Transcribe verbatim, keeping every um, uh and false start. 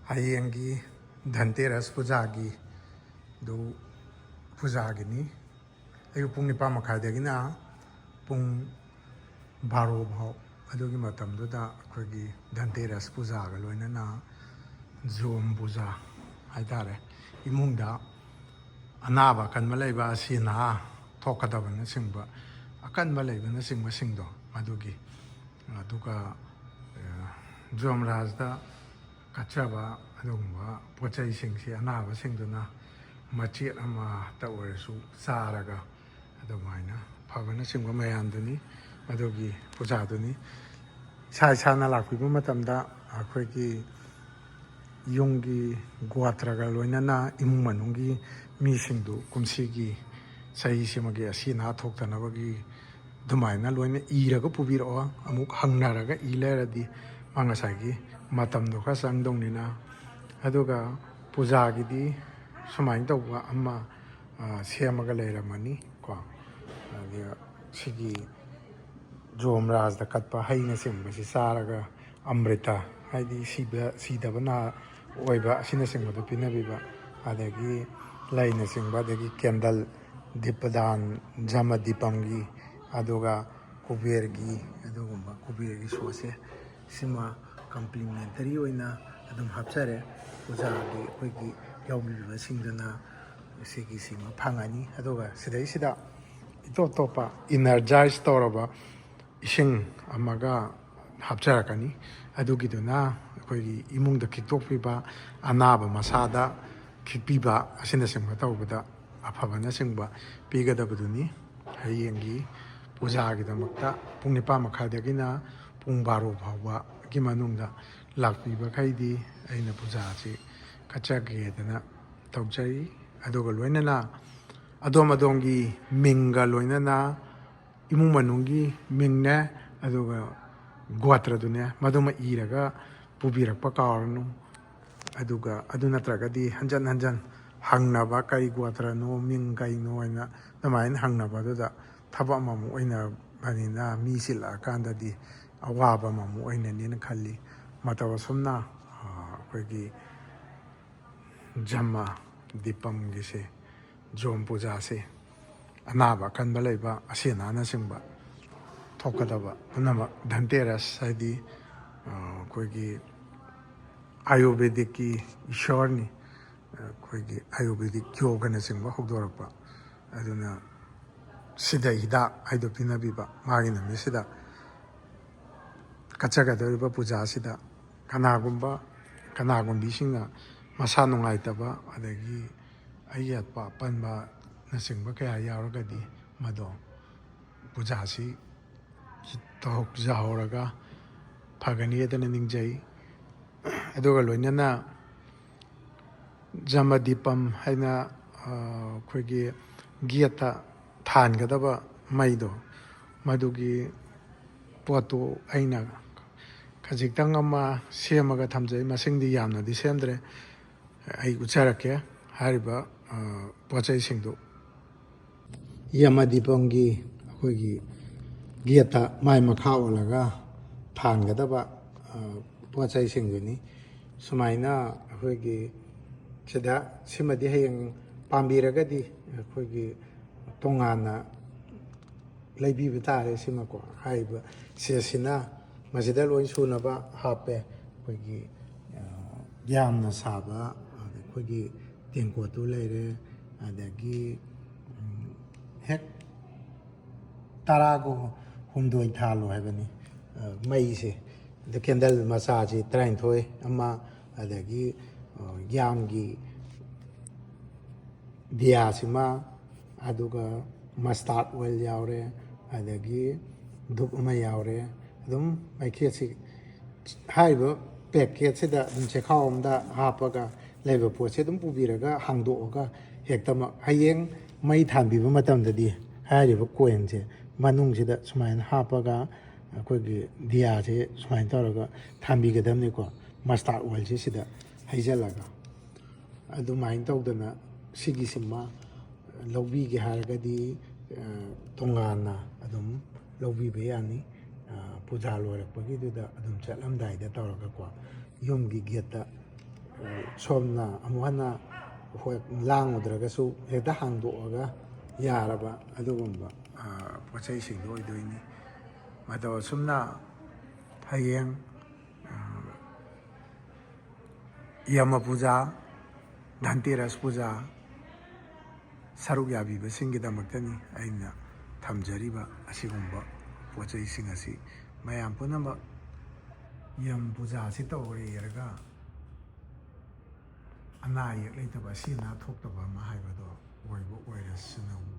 ꯍꯌꯦꯡꯒꯤ ꯙꯟꯇꯦꯔꯁ ꯄꯨꯖꯥꯒꯤ ꯑꯗꯨ ꯄꯨꯖꯥꯒꯤꯅꯤ꯫ ꯑꯌꯨꯛ ꯄꯨꯡ ꯅꯤꯄꯥꯟ ꯃꯈꯥꯏꯗꯒꯤꯅ ꯄꯨꯡ ꯕꯥꯔꯣ ꯐꯥꯎ, ꯑꯗꯨꯒꯤ ꯃꯇꯝꯗꯨꯗ ꯑꯩꯈꯣꯏꯒꯤ ꯙꯟꯇꯦꯔꯁ ꯄꯨꯖꯥꯒ ꯂꯣꯏꯅꯅ ꯖꯣꯝ ꯄꯨꯖꯥ ꯍꯥꯏꯇꯥꯔꯦ, ꯏꯃꯨꯡꯗ ꯑꯅꯥꯕ ꯑꯀꯟꯕ ꯂꯩꯕ, ꯑꯁꯤ ꯑꯅꯥ ꯊꯣꯛꯀꯗꯕꯅꯆꯤꯡꯕ, ꯑꯀꯟꯕ ꯂꯩꯕꯅꯆꯤꯡꯕꯁꯤꯡꯗꯣ, ꯃꯗꯨꯒꯤ, ꯑꯗꯨꯒ, ꯑ, ꯖꯣꯝ ꯔꯥꯖꯗ ꯀꯠꯆꯕ ꯑꯗꯨꯒꯨꯝꯕ ꯄꯣꯠ ꯆꯩꯁꯤꯡꯁꯤ ꯑꯅꯥꯕꯁꯤꯡꯗꯨꯅ ꯃꯆꯦꯠ ꯑꯃꯇ ꯑꯣꯏꯔꯁꯨ ꯆꯥꯔꯒ ꯑꯗꯨꯃꯥꯏꯅ ꯐꯕꯅꯆꯤꯡꯕ ꯃꯌꯥꯝꯗꯨꯅꯤ ꯑꯗꯨꯒꯤ ꯄꯨꯖꯥꯗꯨꯅꯤ꯫ ꯏꯁꯥ ꯏꯁꯥꯅ ꯂꯥꯛꯄꯤꯕ ꯃꯇꯝꯗ ꯑꯩꯈꯣꯏꯒꯤ ꯌꯨꯝꯒꯤ ꯒꯣꯇ꯭ꯔꯒ ꯂꯣꯏꯅꯅ ꯏꯃꯨꯡ ꯃꯅꯨꯡꯒꯤ ꯃꯤꯁꯤꯡꯗꯨ ꯀꯨꯝꯁꯤꯒꯤ ꯆꯍꯤꯁꯤꯃꯒꯤ ꯑꯁꯤ ꯑꯅꯥ ꯊꯣꯛꯇꯅꯕꯒꯤ ꯑꯗꯨꯃꯥꯏꯅ ꯂꯣꯏꯅ ꯏꯔꯒ ꯄꯨꯕꯤꯔꯛꯑꯣ꯫ ꯑꯃꯨꯛ ꯍꯪꯅꯔꯒ ꯏ ꯂꯩꯔꯗꯤ ꯃꯥ ꯉꯁꯥꯏꯒꯤ ꯃꯇꯝꯗꯣ ꯈꯔ ꯆꯪꯗꯧꯅꯤꯅ꯫ ꯑꯗꯨꯒ ꯄꯨꯖꯥꯒꯤꯗꯤ ꯁꯨꯃꯥꯏꯅ ꯇꯧꯕ ꯑꯃ, ꯑ, ꯁꯦꯝꯃꯒ ꯂꯩꯔꯝꯃꯅꯤ ꯀꯣ꯫ ꯑꯗꯨꯒ ꯁꯤꯒꯤ ꯖꯣꯝ ꯔꯥꯖꯗ ꯀꯠꯄ ꯍꯩꯅꯆꯤꯡꯕꯁꯤ ꯆꯥꯔꯒ ꯑꯃ꯭ꯔꯤꯇ, ꯍꯥꯏꯗꯤ ꯁꯤꯕ, ꯁꯤꯗꯕ ꯅꯥ-, ꯑꯣꯏꯕ ꯑꯁꯤꯅꯆꯤꯡꯕꯗꯨ ꯄꯤꯅꯕꯤꯕ, ꯑꯗꯒꯤ ꯂꯩꯅꯆꯤꯡꯕ, ꯑꯗꯒꯤ ꯀꯦꯟꯗꯜ, ꯗꯤꯄꯗꯥꯟ, ꯖꯃ ꯗꯤꯄꯝꯒꯤ, ꯑꯗꯨꯒ ꯀꯨꯕꯦꯔꯒꯤ, ꯑꯗꯨꯒꯨꯝꯕ ꯀꯨꯕꯦꯔꯒꯤ ꯁꯣꯁꯦ ꯁꯤꯃ ꯀꯝꯄ꯭ꯂꯤꯃꯦꯟꯇꯔꯤ ꯑꯣꯏꯅ ꯑꯗꯨꯝ ꯍꯥꯞꯆꯔꯦ꯫ ꯄꯨꯖꯥꯒꯤ ꯑꯩꯈꯣꯏꯒꯤ ꯌꯥꯎꯕꯤꯕꯁꯤꯡꯗꯨꯅ ꯁꯤꯒꯤꯁꯤꯃ ꯐꯪꯉꯅꯤ꯫ ꯑꯗꯨꯒ ꯁꯤꯗꯩꯁꯤꯗ ꯏꯇꯣꯞ ꯇꯣꯞꯄ ꯏꯅꯔꯖꯥꯏꯁ ꯇꯧꯔꯕ ꯏꯁꯤꯡ ꯑꯃꯒ ꯍꯥꯞꯆꯔꯛꯀꯅꯤ꯫ ꯑꯗꯨꯒꯤꯗꯨꯅ ꯑꯩꯈꯣꯏꯒꯤ ꯏꯃꯨꯡꯗ ꯈꯤꯛꯇꯣꯛꯄꯤꯕ, ꯑꯅꯥꯕ ꯃꯁꯥꯗ ꯈꯤꯛꯄꯤꯕ ꯑꯁꯤꯅꯆꯤꯡꯕ ꯇꯧꯕꯗ ꯑꯐꯕꯅꯆꯤꯡꯕ ꯄꯤꯒꯗꯕꯗꯨꯅꯤ꯫ ꯍꯌꯦꯡꯒꯤ ꯄꯨꯖꯥꯒꯤꯗꯃꯛꯇ ꯄꯨꯡ ꯅꯤꯄꯥꯟ ꯃꯈꯥꯏꯗꯒꯤꯅ ꯄꯨꯡ ꯕꯥꯔꯣ ꯐꯥꯎꯕꯒꯤ ꯃꯅꯨꯡꯗ ꯂꯥꯛꯄꯤꯕꯈꯩꯗꯤ ꯑꯩꯅ ꯄꯨꯖꯥꯁꯤ ꯀꯠꯆꯒꯦꯗꯅ ꯇꯧꯖꯩ꯫ ꯑꯗꯨꯒ ꯂꯣꯏꯅꯅ ꯑꯗꯣꯝ ꯑꯗꯣꯝꯒꯤ ꯃꯤꯡꯒ ꯂꯣꯏꯅꯅ ꯏꯃꯨꯡ ꯃꯅꯨꯡꯒꯤ ꯃꯤꯡꯅꯦ, ꯑꯗꯨꯒ ꯒꯣꯇ꯭ꯔꯗꯨꯅꯦ, ꯃꯗꯨꯃ ꯏꯔꯒ ꯄꯨꯕꯤꯔꯛꯄ ꯀꯥꯎꯔꯅꯨ꯫ ꯑꯗꯨꯒ ꯑꯗꯨ ꯅꯠꯇ꯭ꯔꯒꯗꯤ ꯍꯟꯖꯟ ꯍꯟꯖꯟ ꯍꯪꯅꯕ, ꯀꯔꯤ ꯒꯣꯇ꯭ꯔꯅꯣ, ꯃꯤꯡ ꯀꯩꯅꯣ ꯍꯥꯏꯅ ꯑꯗꯨꯃꯥꯏꯅ ꯍꯪꯅꯕꯗꯨꯗ ꯊꯕꯛ ꯑꯃꯃꯨꯛ ꯑꯣꯏꯅꯕꯅꯤꯅ, ꯃꯤ ꯆꯤꯜꯂꯛꯑꯀꯥꯟꯗꯗꯤ ꯑꯋꯥꯕ ꯑꯃꯃꯨꯛ ꯑꯣꯏꯅꯅꯦꯅ ꯈꯜꯂꯤ꯫ ꯃꯇꯧ ꯑꯁꯨꯝꯅ, ꯑ, ꯑꯩꯈꯣꯏꯒꯤ ꯖꯃ ꯗꯤꯄꯝꯒꯤꯁꯦ, ꯖꯣꯝ ꯄꯨꯖꯥꯁꯦ, ꯑꯅꯥꯕ ꯑꯀꯟꯕ ꯂꯩꯕ, ꯑꯁꯤ ꯑꯅꯥꯅꯆꯤꯡꯕ ꯊꯣꯛꯀꯗꯕ ꯄꯨꯝꯅꯃꯛ, ꯙꯟꯇꯦꯔꯁ ꯍꯥꯏꯗꯤ, ꯑ, ꯑꯩꯈꯣꯏꯒꯤ ꯑꯥꯌꯨꯔꯕꯦꯗꯤꯛꯀꯤ ꯏꯁꯣꯔꯅꯤ, ꯑꯩꯈꯣꯏꯒꯤ ꯑꯥꯌꯨꯔꯕꯦꯗꯤꯛ ꯌꯣꯒꯅꯆꯤꯡꯕ ꯍꯧꯗꯣꯔꯛꯄ꯫ ꯑꯗꯨꯅ ꯁꯤꯗ ꯍꯤꯗꯥꯛ ꯍꯥꯏꯗꯣ ꯄꯤꯅꯕꯤꯕ, ꯃꯥꯒꯤ ꯅꯨꯃꯤꯠꯁꯤꯗ ꯀꯠꯆꯒꯗꯧꯔꯤꯕ ꯄꯨꯖꯥꯁꯤꯗ ꯀꯅꯥꯒꯨꯝꯕ, ꯀꯅꯥꯒꯨꯝꯕꯤꯁꯤꯡꯅ ꯃꯁꯥ ꯅꯨꯡꯉꯥꯏꯇꯕ, ꯑꯗꯒꯤ ꯑꯌꯦꯠꯄ ꯑꯄꯟꯕꯅꯆꯤꯡꯕ ꯀꯌꯥ ꯌꯥꯎꯔꯒꯗꯤ, ꯃꯗꯣ ꯄꯨꯖꯥꯁꯤ ꯇꯧꯖꯍꯧꯔꯒ ꯐꯒꯅꯤ ꯍꯥꯏꯗꯅ ꯅꯤꯡꯖꯩ꯫ ꯑꯗꯨꯒ ꯂꯣꯏꯅꯅ ꯖꯃꯗꯤꯄꯝ ꯍꯥꯏꯅ, ꯑ, ꯑꯩꯈꯣꯏꯒꯤ ꯒꯦꯠꯇ ꯊꯥꯟꯒꯗꯕ ꯃꯩꯗꯣ, ꯃꯗꯨꯒꯤ ꯄꯣꯠꯇꯨ ꯑꯩꯅ ꯈꯖꯤꯛꯇꯪ ꯑꯃ ꯁꯦꯝꯃꯒ ꯊꯝꯖꯩ꯫ ꯃꯁꯤꯡꯗꯤ ꯌꯥꯝꯅꯗꯤ ꯁꯦꯝꯗ꯭ꯔꯦ꯫ ꯑꯩ ꯎꯠꯆꯔꯛꯀꯦ ꯍꯥꯏꯔꯤꯕ, ꯑ, ꯄꯣꯠ ꯆꯩꯁꯤꯡꯗꯨ꯫ ꯌꯃꯗꯤꯄꯝꯒꯤ ꯑꯩꯈꯣꯏꯒꯤ ꯒꯦꯠꯇ ꯃꯥꯏ ꯃꯈꯥ ꯑꯣꯜꯂꯒ ꯊꯥꯟꯒꯗꯕ, ꯑ, ꯄꯣꯠ ꯆꯩꯁꯤꯡꯗꯨꯅꯤ꯫ ꯁꯨꯃꯥꯏꯅ ꯑꯩꯈꯣꯏꯒꯤ ꯁꯤꯗ ꯁꯤꯃꯗꯤ ꯍꯌꯦꯡ ꯄꯥꯝꯕꯤꯔꯒꯗꯤ ꯑꯩꯈꯣꯏꯒꯤ ꯇꯣꯉꯥꯟꯅ ꯂꯩꯕꯤꯕ ꯇꯥꯔꯦ꯫ ꯁꯤꯃꯀꯣ, ꯍꯥꯏꯔꯤꯕ ꯁꯦꯠꯁꯤꯅ ꯃꯁꯤꯗ ꯂꯣꯏ ꯁꯨꯅꯕ ꯍꯥꯞꯄꯦ꯫ ꯑꯩꯈꯣꯏꯒꯤ, ꯑ, ꯌꯥꯝꯅ ꯁꯥꯕ, ꯑꯩꯈꯣꯏꯒꯤ ꯇꯦꯡꯀꯣꯠꯇꯨ ꯂꯩꯔꯦ, ꯑꯗꯒꯤ, ꯎꯝ, ꯍꯦꯛ ꯇꯔꯥꯒ ꯍꯨꯝꯗꯣꯏ ꯊꯥꯜꯂꯣ ꯍꯥꯏꯕꯅꯤ, ꯑ, ꯃꯩꯁꯦ꯫ ꯑꯗ ꯀꯦꯟꯗꯜ ꯃꯆꯥꯁꯤ ꯇꯔꯥꯅꯤꯊꯣꯏ ꯑꯃ, ꯑꯗꯒꯤ, ꯑ, ꯌꯥꯝꯒꯤ ꯗꯤꯌꯥꯁꯤꯃ, ꯑꯗꯨꯒ ꯃꯁꯇꯥꯔꯗ ꯑꯣꯏꯜ ꯌꯥꯎꯔꯦ, ꯑꯗꯒꯤ ꯙꯨꯞ ꯑꯃ ꯌꯥꯎꯔꯦ꯫ ꯑꯗꯨꯝ ꯃꯩꯈꯦꯠꯁꯤ ꯍꯥꯏꯔꯤꯕ ꯄꯦꯀꯦꯠꯁꯤꯗ ꯑꯗꯨꯝ ꯆꯦꯈꯥꯎ ꯑꯃꯗ ꯍꯥꯞꯄꯒ ꯂꯩꯕ ꯄꯣꯠꯁꯦ ꯑꯗꯨꯝ ꯄꯨꯕꯤꯔꯒ ꯍꯥꯡꯗꯣꯛꯑꯒ ꯍꯦꯛꯇꯃꯛ ꯍꯌꯦꯡ ꯃꯩ ꯊꯥꯟꯕꯤꯕ ꯃꯇꯝꯗꯗꯤ ꯍꯥꯏꯔꯤꯕ ꯀꯣꯏꯟꯁꯦ ꯃꯅꯨꯡꯁꯤꯗ ꯁꯨꯃꯥꯏꯅ ꯍꯥꯞꯄꯒ ꯑꯩꯈꯣꯏꯒꯤ ꯗꯤꯌꯥꯁꯦ ꯁꯨꯃꯥꯏꯅ ꯇꯧꯔꯒ ꯊꯥꯟꯕꯤꯒꯗꯕꯅꯤꯀꯣ, ꯃꯁꯇꯥꯔꯗ ꯑꯣꯏꯜꯁꯦ ꯁꯤꯗ ꯍꯩꯖꯤꯜꯂꯒ꯫ ꯑꯗꯨꯃꯥꯏꯅ ꯇꯧꯗꯅ ꯁꯤꯒꯤꯁꯤꯃ ꯂꯧꯕꯤꯒꯦ ꯍꯥꯏꯔꯒꯗꯤ, ꯑ, ꯇꯣꯉꯥꯟꯅ ꯑꯗꯨꯝ ꯂꯧꯕꯤꯕ ꯌꯥꯅꯤ꯫ ꯑ, ꯄꯨꯖꯥ ꯂꯣꯏꯔꯛꯄꯒꯤꯗꯨꯗ ꯑꯗꯨꯝ ꯆꯠꯂꯝꯗꯥꯏꯗ ꯇꯧꯔꯒꯀꯣ, ꯌꯨꯝꯒꯤ ꯒꯦꯠꯇ ꯁꯣꯝꯅ ꯑꯃꯨꯛ ꯍꯟꯅ ꯍꯣꯏ ꯂꯥꯡꯉꯨꯗ꯭ꯔꯒꯁꯨ ꯍꯦꯛꯇ ꯍꯥꯡꯗꯣꯛꯑꯒ ꯌꯥꯔꯕ ꯑꯗꯨꯒꯨꯝꯕ ꯄꯣꯠ ꯆꯩꯁꯤꯡꯗꯣ ꯑꯣꯏꯗꯣꯏꯅꯤ꯫ ꯃꯇꯧ ꯑꯁꯨꯝꯅ ꯍꯌꯦꯡ ꯌꯃ ꯄꯨꯖꯥ, ꯙꯟꯇꯦꯔꯁ ꯄꯨꯖꯥ ꯁꯔꯨꯛ ꯌꯥꯕꯤꯕꯁꯤꯡꯒꯤꯗꯃꯛꯇꯅꯤ ꯑꯩꯅ ꯊꯝꯖꯔꯤꯕ ꯑꯁꯤꯒꯨꯝꯕ ꯄꯣꯠ ꯆꯩꯁꯤꯡ ꯑꯁꯤ꯫ ꯃꯌꯥꯝ ꯄꯨꯝꯅꯃꯛ ꯌꯝ ꯄꯨꯖꯥꯁꯤ ꯇꯧꯔꯦꯔꯒ ꯑꯅꯥ ꯑꯌꯦꯛ ꯂꯩꯇꯕ, ꯑꯁꯤ ꯑꯅꯥ ꯊꯣꯛꯇꯕ ꯑꯃ ꯍꯥꯏꯕꯗꯣ ꯑꯣꯏꯕ ꯑꯣꯏꯔꯁꯅꯨ꯫